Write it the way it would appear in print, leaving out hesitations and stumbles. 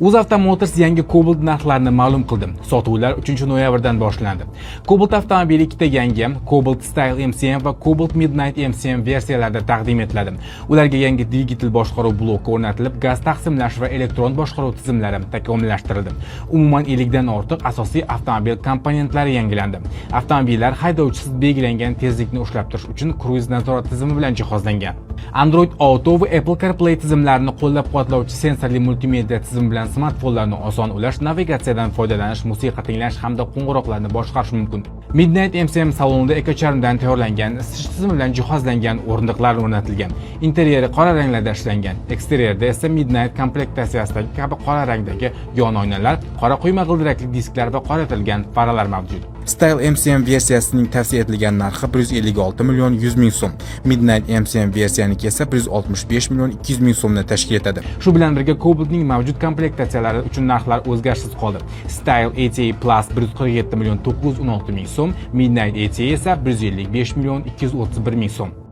UzAuto Motors yangi Cobalt narxlarini ma'lum qildi. Sotuvlar 3 noyabrdan boshlandi. Cobalt avtomobili ikkita yangi Cobalt Style MCM va Cobalt Midnight MCM versiyalarida taqdim etiladi. Ularga yangi dvigatel boshqaruv bloki o'rnatilib, gaz taqsimlash va elektron boshqaruv tizimlari takomillashtirildi. Umuman 50 dan ortiq asosiy avtomobil komponentlari yangilandi. Avtomobillar haydovchisiz belgilangan tezlikni ushlab turish uchun kruiz nazorat tizimi bilan jihozlangan. Android Auto va Apple CarPlay tizimlarini qo'llab-quvvatlovchi sensorli multimedia tizimi bilan smartfonlarni oson ulash, navigatsiyadan foydalanish, musiqa tinglash hamda qo'ng'iroqlarni boshqarish mumkin. Midnight MCM salonida ekocharmdan tayyorlangan isitish tizimi bilan jihozlangan o'rindiqlar o'rnatilgan. Interyeri qora ranglarda ishlangan. Eksteryerda esa Midnight komplektatsiyasidagi kabi qora rangdagi yon oynalar, qora quyma g'ildirakli disklar va qoraytirilgan faralar mavjud. Style MCM versiyasining tavsiya etilgan narxi 156 million 100 ming so'm. Midnight MCM versiyaniki esa 165 million 200 ming so'mni tashkil etadi. Shu bilan birga Cobaltning mavjud komplektatsiyalari uchun narxlar o'zgarishsiz qoldi. Style ATE Plus 147 million 916 ming so'm, Midnight ATE esa 155 million 231 ming so'm.